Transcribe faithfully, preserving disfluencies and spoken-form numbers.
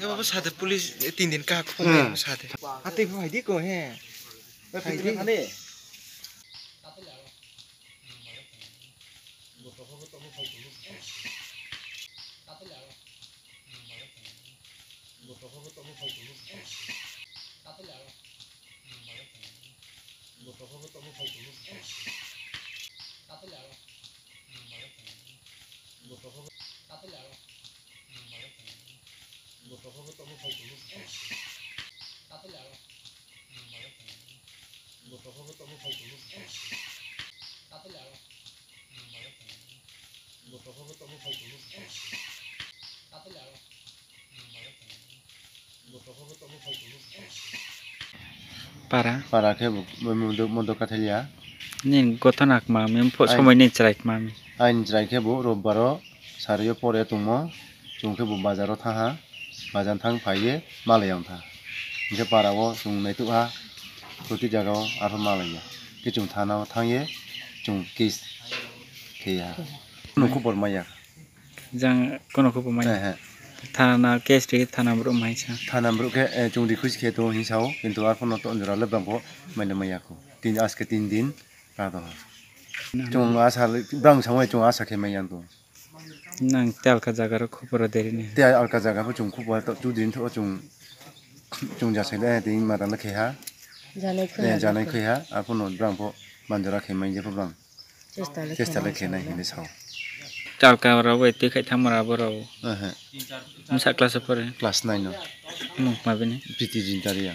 Abo sade police, eh, tin din kahak phone Hmm. sade. Atwi phai di ko he. Phai di. Para. Para khe bo, bo, modo, modo kathaliya. Nini gothana kma mi, pho Ai. Somoi ni chwrai kma mi. Aini chwrai khe bo robbaro sario pore tongmo, chwng khe bo bazaro thaha, bazar thang phaiye malai yang tha. Hinkhe para o chwng naitukha, proti jaga o arpho malaiya. Khe chwng thana o thangye chwng case khiya. Nokho bor maya. Jang kono kho bo mai. Ehe. Thana case ri thana bro mai sa. Thana bro khe, eh, chwng request khe to hin sao, kintu arpho no to jora le bang bo mai le maya kho. Tin, aske tin din ka to. Chwng asa le, bang samai chwng asa khe mai yang to. Nang te alka jaga ro khopor deri ni. Te alka jaga bo chwng khopor to tu din to chwng, chwng jasai le, eh, tin ma dan le khe ha. Janai khe Eh, ha. Janai khe ha, arpho no bang bo manjora khe mai je pho bang. Chesta le Chesta le khenai. Khenai hinwi sao. Chalka rok bai twi khai thangma rabo rok. Aha. Msa class o pore. Class nine o. Mung ma bini. P T Jintaria.